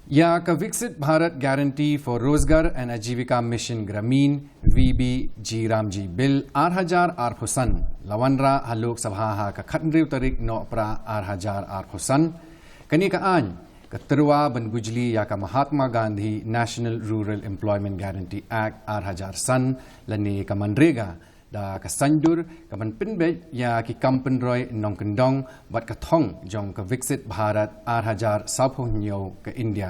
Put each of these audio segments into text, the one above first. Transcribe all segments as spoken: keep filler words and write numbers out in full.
Ïa ka Viksit Bharat Guarantee for Rozgar and Ajivika Mission Gramin, V B G RAM G Bill, ar hajar arphew san, la wanrah ha Lok Sabha ha ka khathynriew tarik Nohprah ar hajar arphew san. Kane ka aiñ, ka tyrwa ban bujli ïa ka Mahatma Gandhi National Rural Employment Guarantee Act ar hajar san, lane ka MGNREGA, da ka saiñdur, ka ban pynbeit ïa ki kam pynroi nongkyndong, bad ka thong jong ka Viksit Bharat ar hajar sawphew hynñiew ka India.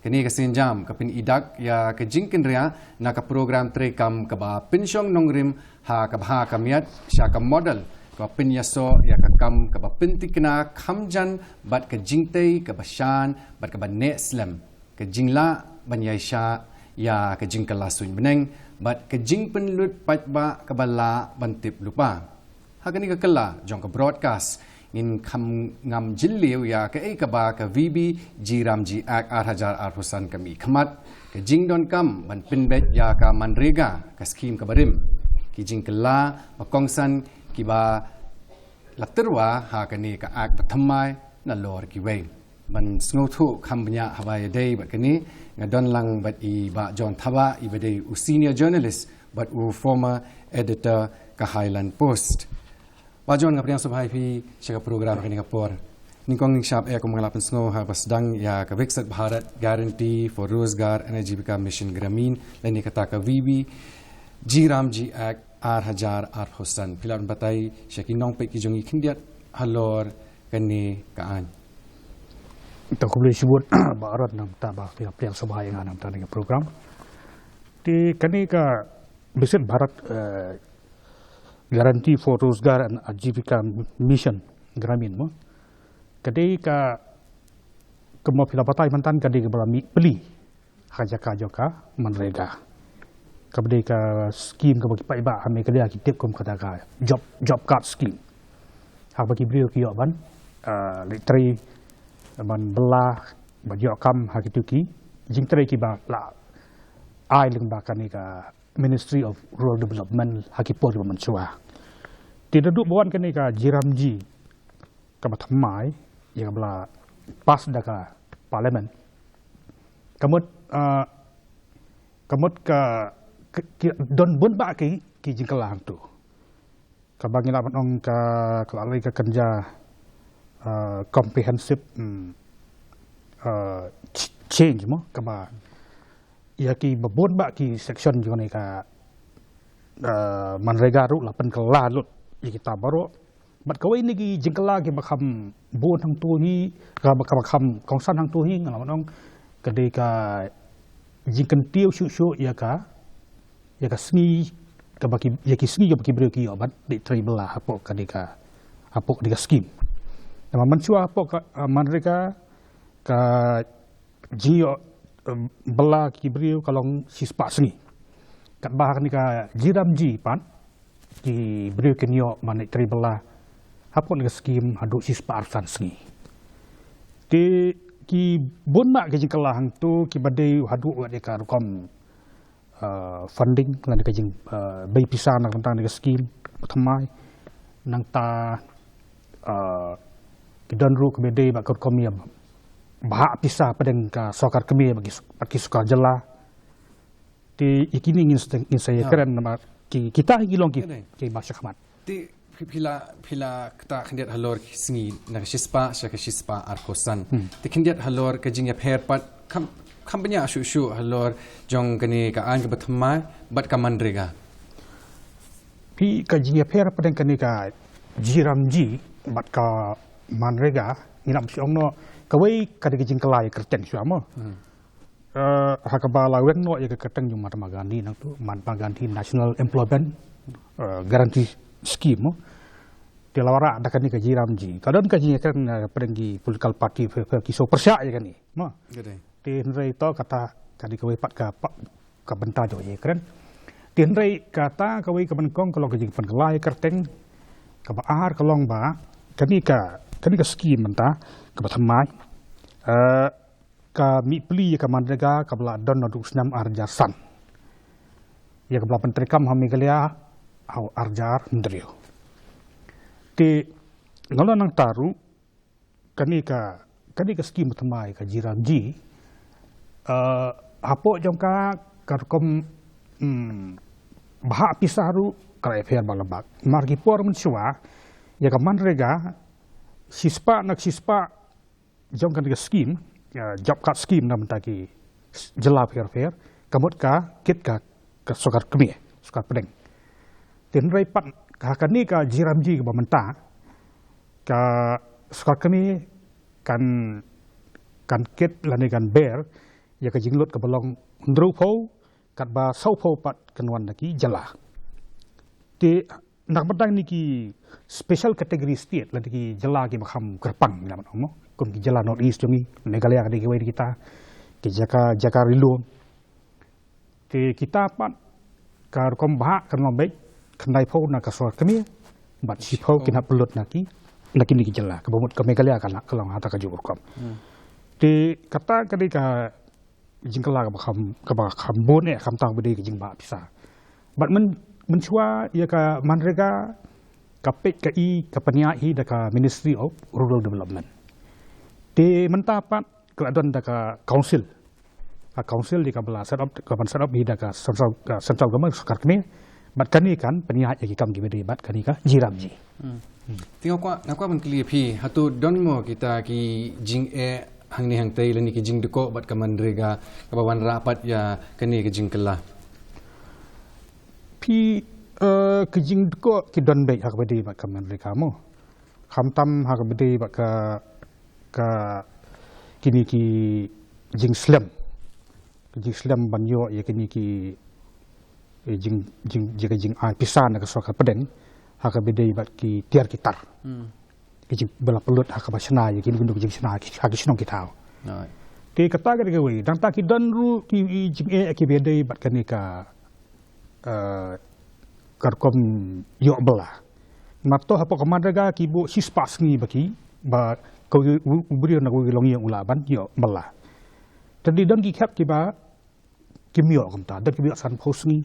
Kane ka sienjam, ka pyni dak ïa ka jingkynriah, na ka program treikam kaba pynshong nongrim, ha ka bha ka miat, sha ka model, kaba pynïasoh ïa ka kam kaba pyntikna kham jan, bad ka jingtei kaba shan, bad kaba neh slem. Ka jinglah ban ïaishah ïa ka jingkylla suiñ bneng, bad ka jingpynlut paidbah kaba lah ban tip lypa. Ha kane ka kylla jong ka broadcast, ngin kham ngam jylliew ïa kaei kaba ka V B G RAM G Act ar hajar arphew san ka mih khmat, ka jingdonkam ban pynbeit ïa ka MGNREGA, ka skhim kaba rim, ki jingkylla ba kongsan kiba la tyrwa ha kane ka Act ba thymmai, nalor kiwei. Ban sngewthuh kham bniah haba ïadei bad kane, nga don lang bad i Bah John Thabah, iba dei u senior journalist bad u former editor ka Highland Post. Bah John, nga pdiang sngewbha ïa phi sha ka program kane ka por. Nyngkong nyngshap eh, kum nga la pynsngew haba sdang ïa ka Viksit Bharat Guarantee for Rozgar and Ajivika Mission Gramin, lane kata ka V B G RAM G Act ar hajar arphew san. Phi lah ban batai sha ki nongpeit ki jong ngi khyndiat halor kane ka aiñ. To, khublei shibun Bah Aaron, namar ba phi la pdiang sngewbha ïa nga namar kane ka program. Te kane ka Viksit Bharat, eh, Guarantee for Rozgar and Ajivika Mission Gramin mo, ka dei ka, kumba phi la batai mynta, ka dei kaba la mih pli ha ka jaka jong ka MGNREGA, kaba dei ka skhim kaba ki paidbah ha Meghalaya ki tip kum kata ka job, job card scheme, ha kaba ki briew ki ïoh ban, ah, leit trei, ban bylla, ban ïoh kam ha kito ki jingtrei kiba la ai lyngba kane ka Ministry of Rural Development ha ki por kiba mynshuwa. Te naduh ba wan kane ka G RAM G kaba thymmai, ïa kaba la pass da ka Parliament, ka mut, ah, ka mut ka, ka, ki don bun bah ki, ki jingkylla hangto. Kaba ngi lah ban ong ka, ka la lei ka kynja, ah, comprehensive, mm, ah, ch-, change mo, kaba ïa kiba bun bah ki section jong kane ka, ah, MGNREGA ruh la pynkylla lut ïa kita baroh. Bad kawei na ki jingkylla kiba kham bun hangto hi, kaba, kaba kham kongsan hangto hi, nga lah ban ong, ka dei ka jingkyntiew shuh shuh ïa ka, ïa ka sngi, kaba ki, ïa ki sngi kaba ki briew ki ïoh ban leit trei bylla hapoh kane ka, hapoh kane ka skhim. Namar mynshuwa hapoh ka, ah, MGNREGA, ka jingïoh, em, bylla ki briew ka long shispah sngi. Katba ha kane ka G RAM G pat, ki briew kin ïoh ban leit trei bylla hapoh kane ka skhim haduh shispah arphew san sngi. Te ki bun bah ki jingkylla hangto kiba dei haduh wat ïa ka rukom, ah, funding, lane ka jing, ah, bei pisa na ka bynta kane ka skhim ba thymmai. Nangta, ah, ki don ruh kiba dei bad ka rukom ïa bhah pisa pdeng ka sorkar kmie bad ki, bad ki sorkar jylla. Te ïa kine ngin sa, ngin sa ïa kren namar ki, kita hi ki long ki, kiba shakhmat. Te phi, phi la, phi la ktah khyndiat halor ki sngi na ka shispah sha ka shispah arphew san. Hmm. Te khyndiat halor ka jingïapher pat, kham, kham bniah shuh shuh halor jong kane ka aiñ kaba thymmai bad ka MGNREGA. Phi, ka jingïapher pdeng kane ka G RAM G bad ka MGNREGA, ngi lah ban shu ong noh, kawei ka dei ka jingkylla ïa ka kyrteng shuwa mo. Hmm. Eh, ha kaba la weng noh ïa ka kyrteng jong Mahatma Gandhi nangto, Mahatma Gandhi National Employment, eh, Guarantee Scheme mo. Te la wanrah da kane ka G RAM G. Ka don ka jingïakren, eh, pdeng ki political party pher pher ki shu pyrshah ïa kane mo. Ka dei. Te hynrei to kata ka dei kawei pat ka pa-, ka bynta jong ïakren. Te hynrei kata kawei kaba nyngkong ka long ka jingpynkylla ïa ka kyrteng, kaba ar ka long ba kane ka, kane ka skhim mynta kaba thymmai, eh, ka mih pli ïa ka MGNREGA kaba la don naduh u snem ar hajar san, ïa kaba la pyntreikam ha Meghalaya ha u ar hajar hynriew. Te nga la nangta ruh, kane ka, kane ka skhim ba thymmai ka G RAM G, Eh, hapoh jong ka, ka rukom, hmm, bhah pisa ruh ka la ïapher bak la bak. Namar ki por mynshuwa, ïa ka MGNREGA, shispah na shispah jong kane ka skim, ïa, job card skim na bynta ki jylla pher pher, ka mut ka kit ka, ka sorkar kmie, sorkar pdeng. Te hynrei pat ha kane ka G RAM G kaba mynta, ka sorkar kmie kan, kan kit lane kan ber ïa ka jinglut kaba long hynriewphew, katba sawphew pat kan wan na ki jylla. Te na ka bynta kine ki special category state lane ki jylla kiba kham kyrpang, ïa, kum ki jylla North East jong ngi, Meghalaya ka dei kiwei na kita, ki jaka, jaka rilum. Te kita pat ka rukom bhah kan long beit khyndaiphew na ka sorkar kmie, bad shiphew kin hap pynlut na ki, na kine ki jylla, kaba mut ka Meghalaya ka la, ka long hata kajuh rukom. Te kata ka dei ka jingkylla kaba kham, kaba kham bun eh, khamtam ba dei ka jingbhah pisa. Bad myn, mynshuwa ïa ka MGNREGA ka peit ka i, ka pynïaid hi da ka Ministry of Rural Development. Te mynta pat ka la don da ka council. Ka council dei kaba la set up, kaban set up hi da ka central, ka central government, sorkar kmie. Bad kane kan pynïaid ïa ki kam kiba dei bad kane ka G RAM G. Te nga kwah, nga kwah ban kylli ïa phi, hato don mo kita ki jingeh hangne hangtei lane ki jingdkoh bad ka MGNREGA kaba wanrah pat ïa kane ka jingkylla? Phi, eh, ki jingdkoh ki don beit ha kaba dei bad ka MGNREGA mo. Khamtam ha kaba dei bad ka, ka kine ki jingslem. Ki jingslem ban ïoh ïa kine ki, eh, jing, jing, ïa ka jingai pisa na ka sorkar pdeng ha kaba dei bad ki tiar ki tar. Ki jing, ba la pynlut ha kaba shna ïa kine ki jingshna ha ki, ha ki shnong ki thaw. Te kata ka dei kawei, nangta ki don ruh ki, ki jingeh kiba dei bad kane ka, eh, ka rukom ïoh bylla. Namar to hapoh ka MGNREGA ki buh shispah sngi ba ki, ba kawei u, u briew na kawei ka longïing u lah ban ïoh bylla. Te dei don ki khep kiba kim ïoh kumta, don kiba ïoh sanphew sngi,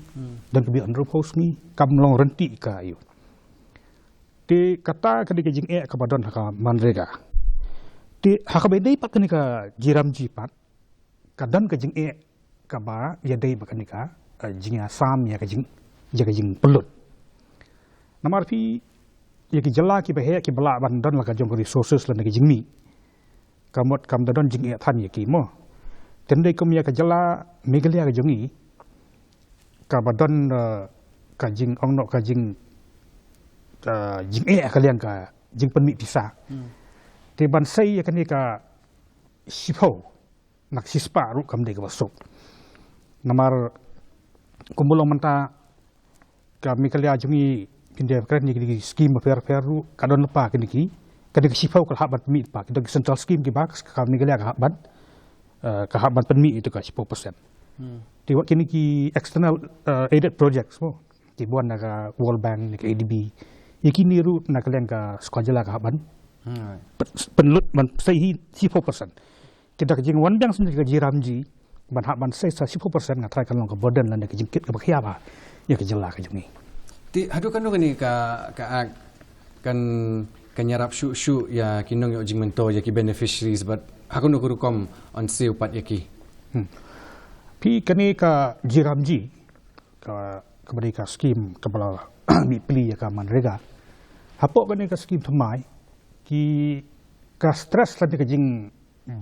don kiba ïoh hynriewphew sngi, kam long ryntih ka ïoh. Te kata ka dei ka jingeh kaba don ha ka MGNREGA. Te ha kaba dei pat kane ka G RAM G pat, ka don ka jingeh kaba ïadei bad kane ka, eh, jingïasam ïa ka jing, ïa ka jingpynlut. Namar phi, ïa ki jylla kiba heh kiba lah ban don la ka jong ka resources lane ka jingmih, ka mut kam da don jingeh than ïa ki mo. Te hynrei kum ïa ka jylla Meghalaya ka jong ngi, kaba don, eh, ka jing, ong noh ka jing, eh, jingeh ha ka liang ka jingpynmih pisa. Te ban sei ïa kane ka shiphew na ka shispah ruh kam dei kaba suk. Namar kumba long mynta ka Meghalaya jong ngi, phin dei ban kren ïa kine ki skim bapher bapher ruh, ka don lypa kine ki, kine ki shiphew ka la hap ban pynmih lypa, ki don ki central scheme kiba ka Meghalaya ka hap ban, eh, ka hap ban pynmih ïa ka shiphew percent. Te wat kine ki external, eh, aided projects mo, kiba wan na ka World Bank, na ka A D B, ïa kine ruh na ka liang ka sorkar jylla ka hap ban pyn-, pynlut ban sei hi shiphew percent. Te da ka jingwan biang shen ka G RAM G ban hap ban sei sa shiphew percent, nga tharai kan long ka burden lane ka jingkit kaba khia bha ïa ka jylla ka jong ngi. Te haduh katno kane ka, ka act kan, kan ïarap shuh shuh ïa ki nongïoh jingmyntoi, ïa ki beneficiaries, bad ha kano ka rukom yn siew pat ïa ki? Phi, kane ka G RAM G, ka, kaba dei ka skim kaba la mih pli ïa ka MGNREGA. Hapoh kane ka skim thymmai, ki, ka stress lane ka jing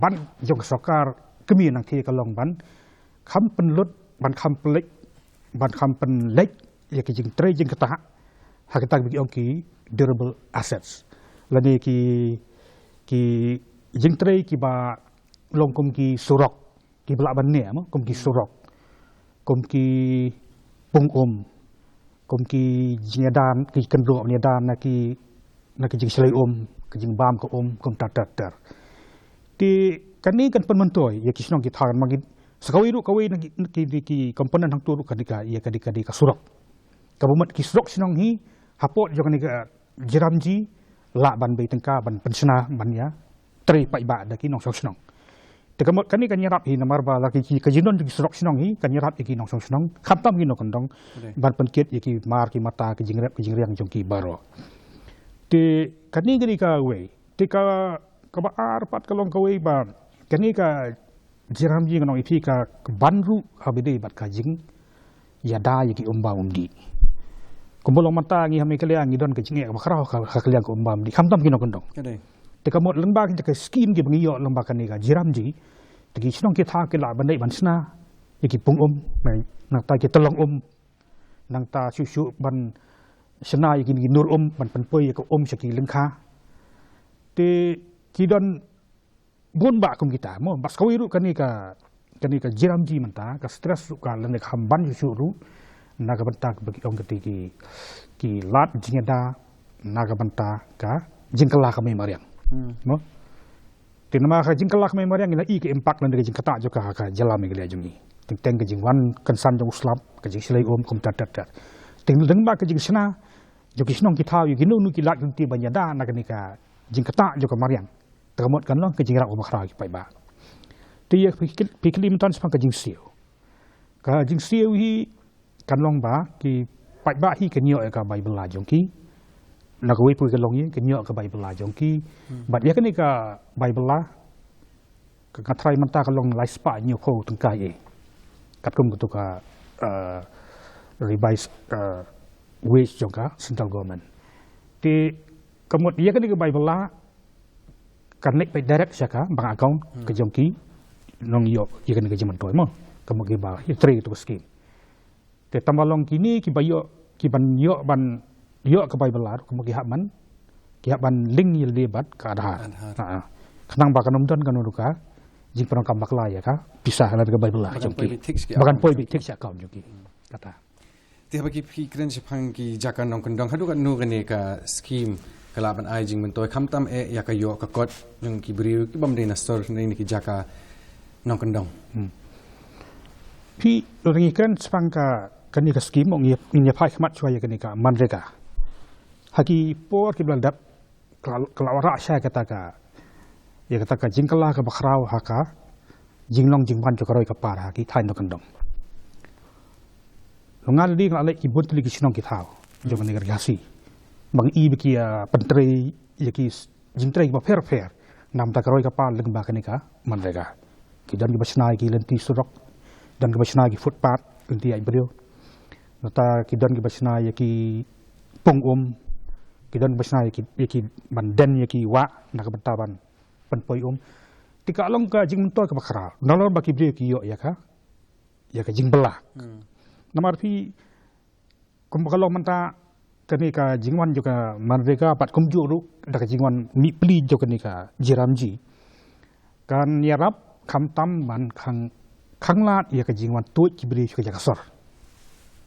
ban jong ka sorkar kmie nangta ka long ban kham pynlut, ban kham pynleit, ban kham pynleit ïa ki jingtrei jingktah ha kita kiba ki ong ki durable assets, lane ki, ki jingtrei kiba long kum ki surok, kiba lah ban neh mo, kum ki surok, kum ki pung um, kum ki jingïada, ki kyndong ban ïada na ki, na ki jingshlei um, ki jingbam ka um, kumta ter ter. Te kane kan pynmyntoi ïa ki shnong ki thaw, namar ki, sa kawei ruh kawei na ki, ki, ki component hangto ruh ka dei ka, ïa ka dei ka, dei ka surok. Kaba mut ki surok shnong hi, hapoh jong kane ka G RAM G lah ban bei tyngka ban pynshna ban ïatrei paidbah da ki nongshong shnong. Te ka mut kane kan ïarap hi namar ba la ki, ki, ka jingdon jong ki surok shnong hi kan ïarap ïa ki nongshong shnong, khamtam ki nongkyndong, ban pynkit ïa ki mar ki mata, ki jingrep ki jingriang jong ki baroh. Te kane ka dei kawei. Te ka, kaba ar pat ka long kawei ba kane ka Jingïarap jong ngi, ngan ong ïa phi, ka ban ruh ha ba ïadei bad ka jingïada ïa ki um bam um dih. Kumba long mynta ngi ha Meghalaya ngi don ka jingeh kaba khraw ha ka liang ka um bam um dih khamtam ki nongkyndong. Te ka mut lyngba kita ki skim kiba ngi ïoh lyngba kane ka G R M G, te ki shnong ki thaw ki lah ban leit ban shna ïa ki pung um, nangta ki tyllong um, nangta shuh shuh ban shna ïa ki nur um, ban pynpoi ïa ka um sha ki lyngkha. Te ki don bun bah kum kita mo. Bad sa kawei ruh kane ka, kane ka G R M G mynta ka stress ruh ka lane ka kham ban shuh shuh ruh na ka bynta kaba ki ong kata ki, ki lad jingïada na ka bynta ka jingkylla ka mei mariang. Mo. Te namar ka jingkylla ka mei mariang ngi la i ka impact lane ka jingkata jong ka ha ka jylla Meghalaya jong ngi. Teng teng ka jingwan kynsan jong u slap, ka jingshlei um kumta ter ter. Te lyngba ka jingshna jong ki shnong ki thaw ïa kino kino ki lad ki lynti ban ïada na kane ka jingkata jong ka mariang. Te ka mut kan long ka jingïarap kaba khraw ki paidbah. Te ïa phi kylli mynta shaphang ka jingsiew. Ka jingsiew hi kan long ba ki paidbah hi kin ïoh ïa ka bai bylla jong ki. Na kawei pat ka long hi kin ïoh ka bai bylla jong ki. Bad ïa kane ka bai bylla ka, ka trai mynta ka long lai spah hynñiew phew tyngka eh. Katkum katu ka, eh, revised, eh, wage jong ka central government. Te ka mut ïa kane ka bai bylla kan leit peit direct sha ka bank account ka jong ki nongïoh ïa kane ka jingmyntoi mo. Ka mut kiba ïa trei katu ka skim. Te tang ba long kine kiba ïoh, ki ban ïoh ban ïoh ka bai bylla ka mut ki hap ban, ki hap ban link ïa lade bad ka Aadhaar. Khnang ba kan ym don kano ruh ka jingpyndonkam bakla ïa ka pisa ha ka bai bylla jong ki. Ba kan poi beit thik sha account jong ki. Kata. Te haba ki phi kren shaphang ki jaka nongkyndong, haduh katno kane ka skim ka lah ban ai jingmyntoi khamtam eh ïa ka ïoh ka kot jong ki briew ki bym dei na sor ne ki jaka nongkyndong. Phi, lada ngi kren shaphang ka, kane ka skim, ngin ïa phai khmat shuwa ïa kane ka MGNREGA. Ha ki por kiba la dep ka la, ka la wanrah shai kata ka, ïa kata ka jingkylla kaba khraw ha ka jinglong jingman jong ka roi ka par ha ki thaiñ nongkyndong. Nga la dei nga la leit ki bun tylli ki shnong ki thaw jong kane ka ri Khasi ba ngi i ba ki ïa pyntrei ïa ki jingtrei kiba pher pher namar ka roi ka par lyngba kane ka MGNREGA. Ki don kiba shna ïa ki lynti surok, don kiba shna ïa ki footpath, lynti ïaid briew. Nangta ki don kiba shna ïa ki pung um, ki don kiba shna ïa ki, ïa ki ban den ïa ki wah na ka bynta ban pynpoi um. Te ka long ka jingmyntoi kaba khraw nalor ba ki briew ki ïoh ïa ka, ïa ka jingbylla. Namar phi, kumba ka long mynta kane ka jingwan jong ka MGNREGA bad kumjuh ruh da ka jingwan mih pli jong kane ka G R M G kan ïarap khamtam ban khang, khanglad ïa ka jingwan tuid ki briew sha ka jaka sor.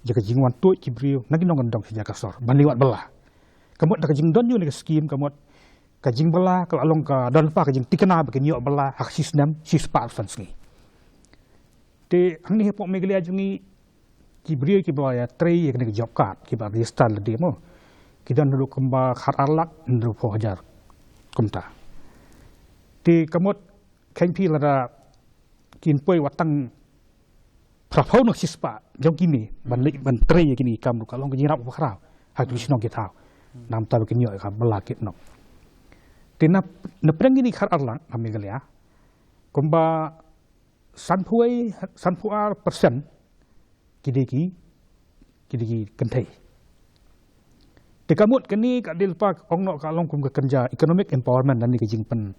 Ïa ka jingwan tuid ki briew na ki nongkyndong sha ka jaka sor ban leit wad bylla. Ka mut da ka jingdon jong kane ka skim ka mut ka jingbylla ka la long ka don lypa ka jingthikna ba kin ïoh bylla ha ka shi snem shi spah arphew san sngi. Te hangne hapoh Meghalaya jong ngi ki briew kiba la ïa trei ïa kane ka job card kiba register lade mo, ki don haduh kumba khatar lak hynriewphew hajar kumta. Te ka mut kheiñ phi lada kin poi wat tang phraphew na ka shispah jong kine ban leit ban trei ïa kine ki kam ruh ka long ka jingïarap kaba khraw ha ki shnong ki thaw. Namar ba kin ïoh ïa ka bylla kit noh. Te na, na pdeng kine ki khatar lak ha Meghalaya kumba sanphew, sanphew ar percent ki dei ki, ki dei ki kynthei. Te ka mut kane ka dei lypa ong noh ka long kum ka kynja economic empowerment lane ka jingpyn,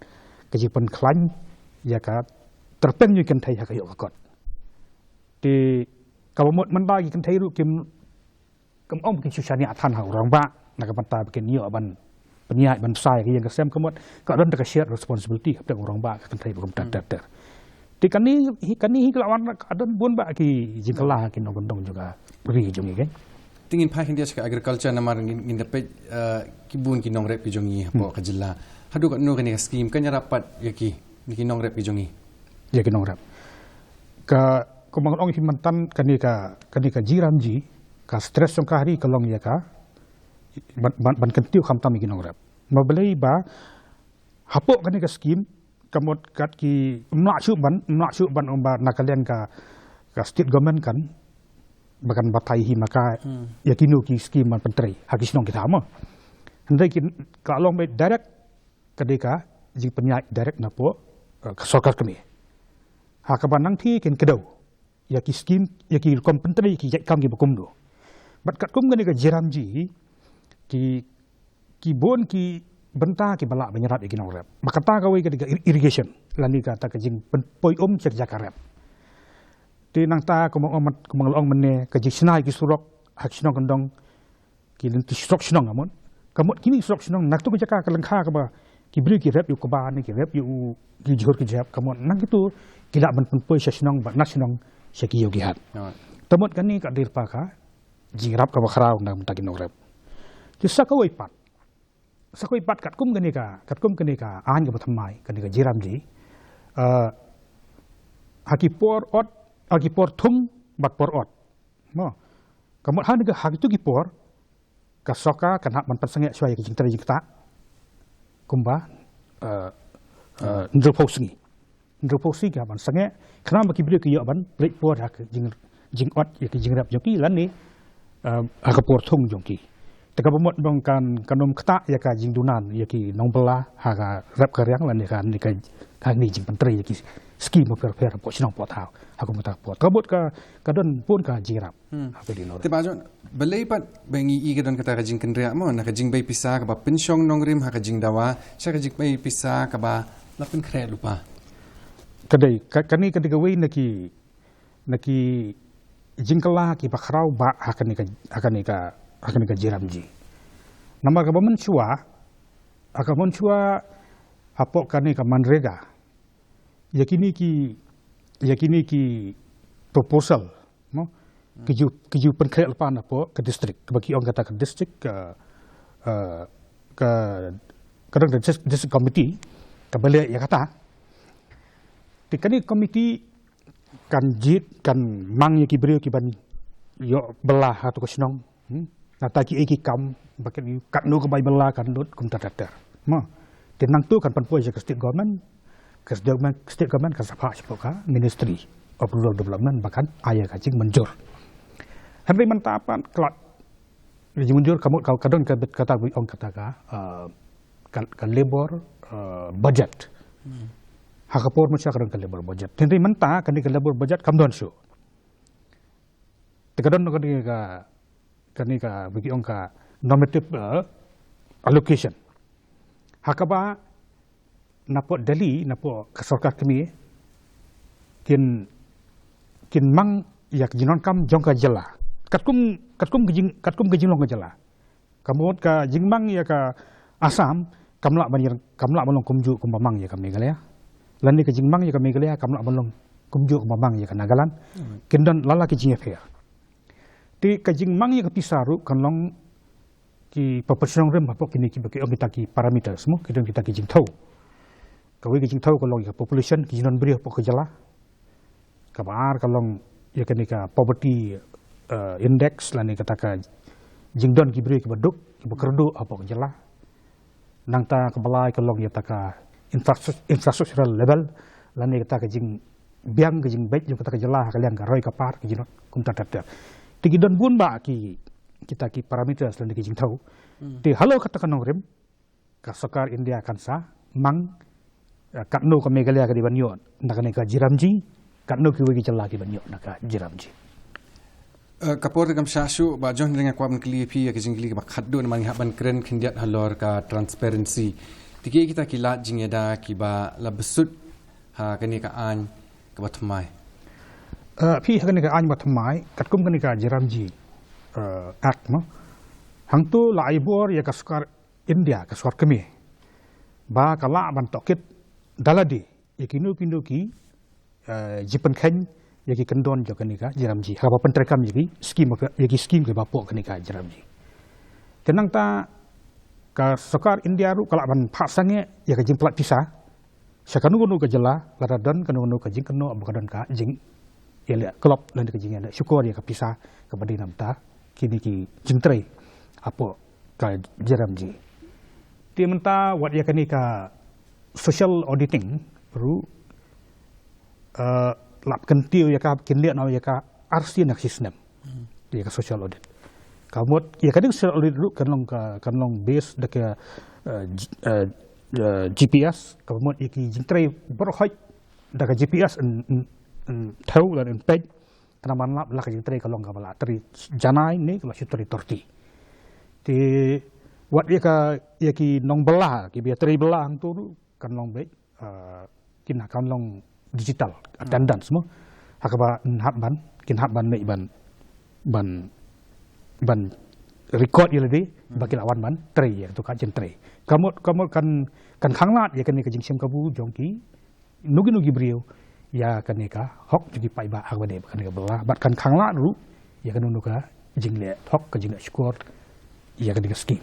ka jingpynkhlaiñ ïa ka tyrpeng jong ki kynthei ha ka ïoh ka kot. Te kaba mut mynta ki kynthei ruh kim, kim ym ki shu shaniah than ha u rangbah na ka bynta ba kin ïoh ban pynïaid ban bsa ïa ka ïing ka sem, ka mut ka don da ka shared responsibility hapdeng u rangbah ka kynthei ba kumta ter ter. Te kane hi, kane hi ka la wan ka don bun bah ki jingkylla ha ki nongkyndong jong ka ri jong ngi. Te ngin phai khyndiat sha ka agriculture namar ngin, ngin da peit, eh, ki bun ki nongrep ki jong ngi hapoh ka jylla. Haduh katno kane ka skim kan ïarap pat ïa ki, ïa ki nongrep ki jong ngi? Ïa ki nongrep. Ka, kumba nga ong ïa phi mynta kane ka, kane ka G R M G, ka stress jong ka ha ri ka long ïa ka ban, ban, ban kyntiew khamtam ïa ki nongrep. Ma balei ba hapoh kane ka skim ka mut kat ki ym lah shuh ban, ym lah shuh ban ong ba na ka liang ka, ka state government kan ba kan batai hi ma ka ïa kino ki skim ban pyntrei ha ki shnong ki thaw mo. Hynrei ki, ka long ba direct ka dei ka jingpynïaid direct napoh, eh, ka sorkar kmie. Ha kaba nangta kin kdew ïa ki skim, ïa ki rukom pyntrei, ïa ki jait kam kiba kumno. Bad katkum kane ka G RAM G, ki, ki bun ki bynta kiba lah ban ïarap ïa ki nongrep. Bad kata kawei ka dei ka ir-, irrigation, lane kata ka jingpynpoi um sha ka jaka rep. Te nangta kumba ong, kumba la ong mynne, ka jingshna ïa ki surok ha ki shnong kyndong, ki lynti surok shnong, ka mut, ka mut kine surok shnong na kito ki jaka, ka lyngkha kaba ki briew ki rep ïa u kba ne ki rep ïa u, ki jhur ki jhep, ka mut na kito ki lah ban pynpoi sha shnong bad na shnong sha ki ïew ki hat. Ka mut kane ka dei pat ka jingïarap kaba khraw na ka bynta ki nongrep. Te sa kawei pat, sa kawei pat katkum kane ka, katkum kane ka aiñ kaba thymmai, kane ka G RAM G, eh, ha ki por ot, ha ki por thung bad por ot, mo, ka mut ha kane ka, ha kito ki por ka sorkar kan hap ban pynsangeh shuwa ïa ki jingtrei jingktah kumba, eh, eh, hynriewphew sngi. Hynriewphew sngi ka hap ban sangeh, khnang ba ki briew ki ïoh ban pynleit por ha ka jing, jingot ïa ki jingrep jong ki lane, eh, ha ka por thung jong ki. Te kaba mut dang kan, kan ym ktah ïa ka jingduna ïa ki nongbylla ha ka rep ka riang lane ka, ne ka, kane ka jingpyntrei ïa ki skim bapher bapher hapoh shnong hapoh thaw ha kum kata ka por. Ka mut ka, ka don bun ka jingïarap. Hmm. Happy dinner. Te Bah John, balei pat ba ngi i ka don kata ka jingkynriah mo, na ka jingbei pisa kaba pynshong nongrim ha ka jingdawa sha ka jingbei pisa kaba la pynkhreh lypa? Ka dei, ka, kane ka dei kawei na ki, na ki jingkylla kiba khraw bha ha kane ka, ha kane ka, ha kane ka G RAM G. Namar kaba mynshuwa, ha kaba mynshuwa hapoh kane ka MGNREGA, ïa kine ki, ïa kine ki proposal, mo? Ki ju, ki ju pynkhreh lypa napoh ka district, kaba ki ong kata ka district, ka, eh, ka, ka dang ka dis-, district committee kaba leh ïa kata. Te kane ka committee kan jied, kan mang ïa ki briew ki ban ïoh bylla ha kato ka shnong. Hmm? Nangta kiei ki kam ba kin, katno ka bai bylla kan lut, kumta ter ter. Mo. Te nangta kan pynpoi sha ka state government, ka state government, state government kan sa phah shapoh ka Ministry of Rural Development ba kan ai ïa ka jingmynjur. Hynrei mynta pat ka la jingmynjur, ka mut ka, ka don ka bit kata ba ong kata ka, eh, ka, ka labour, eh, budget. Hmm. Ha ka por mynshuwa ka don ka labour budget. Hynrei mynta kane ka labour budget kam don shuh. Te ka don kane ka, kane kaba ki ong ka normative, eh, allocation. Ha kaba napoh Delhi, napoh ka sorkar kmie, kin, kin mang ïa ka jingdonkam jong ka jylla. Katkum, katkum ka jing, katkum ka jinglong ka jylla. Ka mut ka jingmang ïa ka Assam kam lah ban, kam lah ban long kumjuh kumba mang ïa ka Meghalaya. Lane ka jingmang ïa ka Meghalaya kam lah ban long kumjuh kumba mang ïa ka Nagaland. Hmm. Kin don la la ki jingïapher. Te ka jingmang ïa ka pisa ruh kan long kiba pynshong nongrim hapoh kine kiba ki ong kita ki parameters mo, ki don kita ki jingthew. Kawei ka jingthew ka long ïa ka population, ki jingdon briew hapoh ka jylla. Kaba ar ka long ïa kane ka poverty, eh, index lane kata ka jingdon ki briew kiba duk, kiba kyrduh hapoh ka jylla. Nangta kaba lai ka long ïa kata ka infrastru-, infrastructural level lane kata ka jingbiang, ka jingbeit jong kata ka jylla ha ka liang ka roi ka par, ka jingdon, kumta ter ter. Te ki don bun bah ki, kita ki parameters lane ki jingthew. Hmm. Te halor kata ka nongrim, ka sorkar India kan sa mang, eh, katno ka Meghalaya ka dei ban ïoh na kane ka G RAM G, katno kiwei ki jylla ki ban ïoh na ka G RAM G. Eh, ka por te kam shah shuh, Bah John, nga kwah ban kylli ïa phi ïa ka jingkylli kaba khatduh namar ngi hap ban kren khyndiat halor ka transparency. Te kiei kita ki lad jingïada kiba la bsut ha kane ka aiñ kaba thymmai? Eh, phi, ha kane ka aiñ ba thymmai, katkum kane ka G RAM G, eh, Act mo, hangto la ai bor ïa ka sorkar India, ka sorkar kmie, ba ka lah ban tohkit da lade ïa kino kino ki, eh, jingpynkheiñ ïa ki kyndon jong kane ka G RAM G, haba pyntreikam ïa ki skim, ïa ki skim kiba hapoh kane ka G RAM G. Te nangta ka sorkar India ruh ka lah ban phah sangeh ïa ka jingpynlait pisa sha kano kano ka jylla, lada don kano kano ka jingkynnoh ba ka don ka jingïaleh klop lane ka jingïaleh shukor ïa ka pisa kaba dei na bynta kine ki jingtrei hapoh ka G RAM G. Te mynta wat ïa kane ka social auditing ruh, eh, lap kyntiew ïa ka, kin leh noh ïa ka ar sien ha ka shi snem. Hmm. Ïa ka social audit. Ka mut ïa kane ka social audit ruh kan long ka, kan long base da ka, eh, G-, eh, eh, G P S, ka mut ïa ki jingtrei baroh hoit da ka G P S yn, yn, mm, thew lane yn peit, khnang ban lap la ka jingtrei ka long kaba la trei janai ne ka la shu trei torti. Te wat ïa ka, ïa ki nongbylla kiba ïatrei bylla hangto ruh kan long beit, eh, kin ha kan long digital attendance mo. Ha kaba yn hap ban, kin hap ban mih ban, ban, ban record ïa lade ba ki la wan ban trei ïa kato ka jingtrei. Ka mut, ka mut kan, kan khanglad ïa kane ka jingshim kabu jong kino kino ki briew ïa kane ka hok jong ki paidbah ha kaba dei bad kane ka bylla, bad kan khanglad ruh ïa kano kano ka jingleh hok, ka jingleh shukor ïa kane ka skim.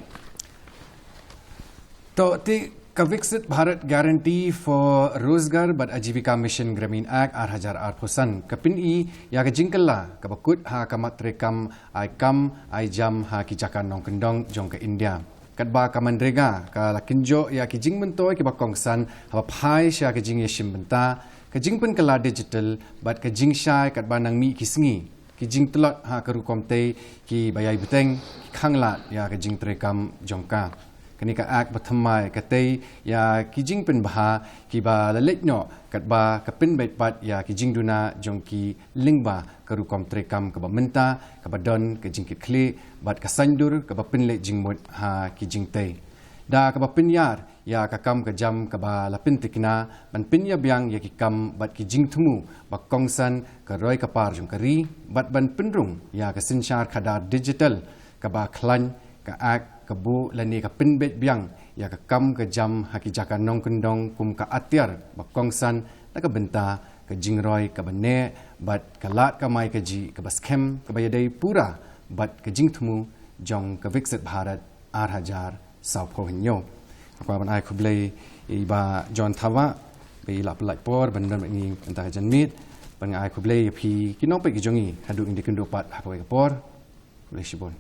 To, te ka Viksit Bharat Guarantee for Rozgar bad Ajivika Mission Gramin Act ar hajar arphew san ka pyni ïa ka jingkylla kaba kut ha ka mat treikam ai kam ai jam ha ki jaka nongkyndong jong ka India. Katba ka MGNREGA ka la kynjoh ïa ki jingmyntoi kiba kongsan haba phai sha ka jingïashim bynta, ka jingpynkylla digital bad ka jingshai katba nang mih ki sngi, ki jingtlot ha ka rukom tei kiba ïai bteng ki khanglad ïa ka jingtreikam jong ka. Kane ka act ba thymmai ka tei ïa ki jingpynbha kiba la leit noh katba ka pynbeit pat ïa ki jingduna jong ki lyngba ka rukom treikam kaba mynta, kaba don ka jingkitkhlieh bad ka saiñdur kaba pynleit jingmut ha ki jingtei. Da kaba pynïar ïa ka kam ka jam kaba la pyntikna ban pynïabiang ïa ki kam bad ki jingthmu ba kongsan ka roi ka par jong ka ri bad ban pynrung ïa ka synshar khadar digital kaba khlaiñ, ka act ka buh lane ka pynbeit biang ïa ka kam ka jam ha ki jaka nongkyndong kum ka atiar ba kongsan na ka bynta ka jingroi kaba neh bad ka lad kamai kajih kaba skhem kaba ïadei pura bad ka jingthmu jong ka Viksit Bharat ar hajar sawphew hynñiew. Nga kwah ban ai khublei ïa i Bah John Thabah ba i la pyllait por ban don bad ngi mynta ka janmiet. Bad nga ai khublei ïa phi ki nongpeit ki jong ngi haduh ngin ïakynduh pat ha kawei ka por. Khublei shibun.